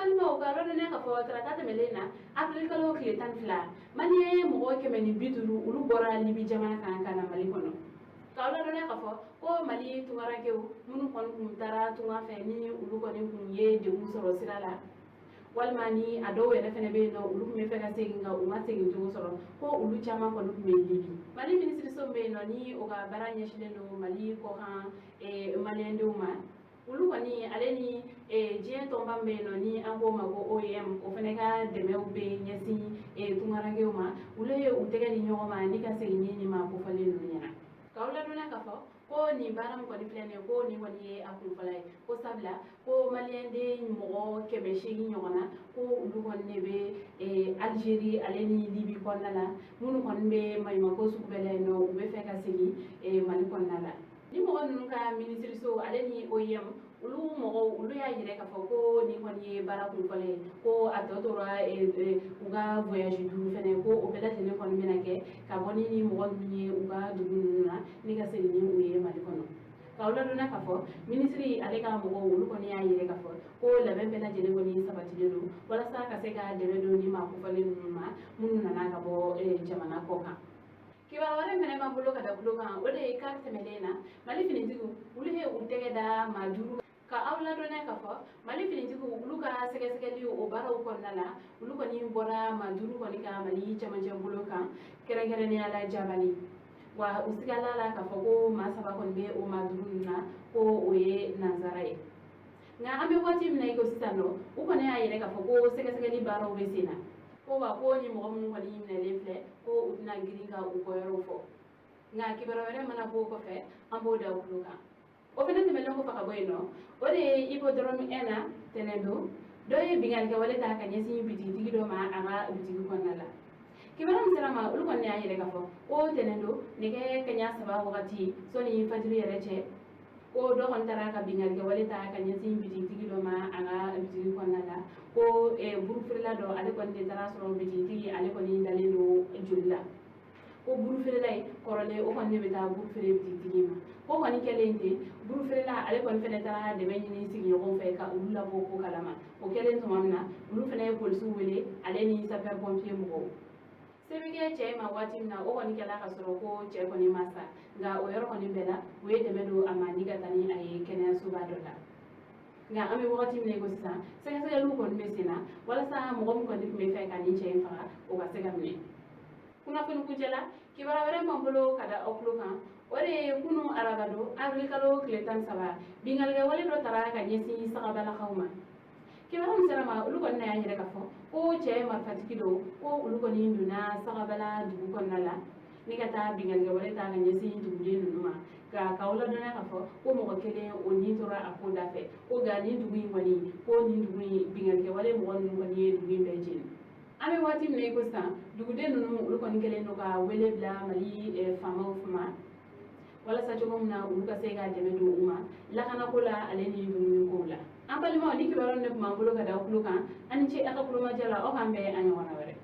Balimaw, ka ladɔnniya k'a fɔ tarata tɛmɛlen na, avril kalo tile 12, maliyɛn mɔgɔ 150, olu bɔra Libi jamana kan ka na Mali kɔnɔ. K'aw ladɔnniya k'a fɔ ko Mali tunkarankew minnu kɔni kun taara tunga fɛ, ni olu kɔni kun ye degun sɔrɔ sira la, walima ni a dɔw yɛrɛ fɛnɛ bɛ yen nɔ, olu tun bɛ fɛ ka segin nka u ma segin cogo sɔrɔ, ko olu caman kɔni tun bɛ Libi. Mali minisiriso min bɛ yen nɔ, ni o ka baara ɲɛsinnen don Mali kɔkan maliyɛndenw ma, olu kɔni ale ni diɲɛ tɔnba min bɛ yen nɔ, ni an k'o ma ko OIM, o fana ka dɛmɛw bɛ ɲɛsin tunkarankew ma, olu ye u tɛgɛ di ɲɔgɔn ma ni ka segin ni nin maa kofɔlen ninnu ɲɛna. K'aw ladɔnniya k'a fɔ ko nin baara min kɔni filɛ nin ye, ko nin kɔni ye a kunfɔlɔ ye, ko sabula ko maliyɛnden mɔgɔ 800 ɲɔgɔn na, ko olu kɔni de bɛ Alizeri ale ni Libi kɔnɔna la, minnu kɔni bɛ maɲumanko sugu bɛɛ la yen nɔ, u bɛ fɛ ka segin Mali kɔnɔna la. Ni mɔgɔ ninnu ka minisiriso ale ni OIM olu mɔgɔw, olu y'a yira k'a fɔ ko nin kɔni ye baara kunfɔlɔ ye, ko a tɔ tora u ka voyage 5 fɛnɛ, ko o bɛɛ lajɛlen kɔni bɛna kɛ ka bɔ ni mɔgɔ ninnu ye u ka dugu ninnu na ni ka segin ni u ye Mali kɔnɔ. K'aw ladɔnniya k'a fɔ minisiri ale ka mɔgɔw, olu kɔni y'a yira k'a fɔ ko labɛn bɛɛ lajɛlen kɔni sabatilen don walasa ka se ka dɛmɛ don ni maa kofɔlen ninnu ma, minnu nana ka bɔ jamana kɔ kan. Kibaruya wɛrɛ fɛnɛ b'an bolo ka da tulo kan, o de ye kari tɛmɛnen na, Mali finitigiw, olu ye u tɛgɛ da maa 5. Ka aw ladɔnniya k'a fɔ Mali finitigiw, olu ka sɛgɛsɛgɛli o baaraw kɔnɔna la, olu kɔni bɔra maa 5 kɔni ka Mali cɛmancɛ bolo kan, kɛrɛnkɛrɛnnenya la Jabali. Wa u sigala la k'a fɔ ko maa 3 kɔni bɛ o maa 5 ninnu na, ko o ye nansara ye. Nka an bɛ waati min na i ko sisan nɔ, u kɔni y'a yira k'a fɔ ko sɛgɛsɛgɛli baaraw bɛ sen na, ko wa ko ni mɔgɔ minnu kɔni minɛlen filɛ, ko u tɛna girin ka u bɔyɔrɔw fɔ. Nka kibaruya wɛrɛ mana bɔ o kɔfɛ, an b'o da u tulo kan. O fɛnɛ tɛmɛnen kɔfɛ ka bɔ yen nɔ, o de ye hippodrome 1 na, tɛnɛn don, dɔ ye binkannikɛwale ta ka ɲɛsin bitigitigi dɔ ma a ka bitigi kɔnɔna la. Kibaruya min sera ma, olu kɔni y'a yira k'a fɔ ko tɛnɛn don, nɛgɛ kaɲa 3 wagati sɔnni fajiri yɛrɛ cɛ, ko dɔ kɔni taara ka binkannikɛwale ta ka ɲɛsin bitigitigi dɔ ma a ka bitigi kɔnɔna la, ko burufeerela dɔ, ale kɔni de taara sɔrɔ bitigitigi ale kɔni dalen don joli la, ko burufeerela ye kɔrɔlen, o kɔni de bɛ taa buru feere bitigitigi ma. Ko kɔni kɛlen ten, burufeerela ale kɔni fɛnɛ taara dɛmɛ ɲini sigiɲɔgɔnw fɛ ka olu labɔ ko kalama. O kɛlen tuma min na, olu fɛnɛ ye polisiw wele ale ni sapeur pompier mɔgɔw. Se bɛ kɛ cɛ ma waati min na, o kɔni kɛla ka sɔrɔ ko cɛ kɔni ma sa, nka o yɔrɔ kɔni bɛɛ la, u ye dɛmɛ don a ma ni ka taa ni a ye kɛnɛyasoba dɔ la. Nka an bɛ wagati min na i ko sisan, sɛgɛsɛgɛliw kɔni bɛ sen na walasa mɔgɔ min kɔni tun bɛ fɛ ka nin cɛ in faga, o ka se ka minɛ. Kunnafoni kuncɛ la, kibaruya wɛrɛ m'an bolo ka da aw tulo kan, o de ye kunun araba don, avril kalo tile 13, binkannikɛwale dɔ taara ka ɲɛsin Sagabalakaw ma. Kibaruya min sera ma, olu kɔni y'a yira k'a fɔ ko cɛ marifatigi dɔw, ko olu kɔni donna Sagabala dugu kɔnɔna la ni ka taa binkannikɛwale ta ka ɲɛsin duguden ninnu ma. Nka k'aw ladɔnniya k'a fɔ ko mɔgɔ kelen o nin tora a ko da fɛ, ko nka nin dugu in kɔni, ko nin dugu in binkannikɛwale mɔgɔ ninnu kɔni ye dugu in bɛɛ jeni. An bɛ waati min na i ko sisan, duguden ninnu, olu kɔni kɛlen don ka wele bila Mali faamaw ma walasa cogo min na olu ka se ka dɛmɛ don u ma lakanako la ale ni dumunikow la. An balimaw, ni kibaruya de tun b'an bolo ka da aw tulo kan, an ni ce aw ka kulomajɔ la. Aw k'an bɛn a ɲɔgɔnna wɛrɛ.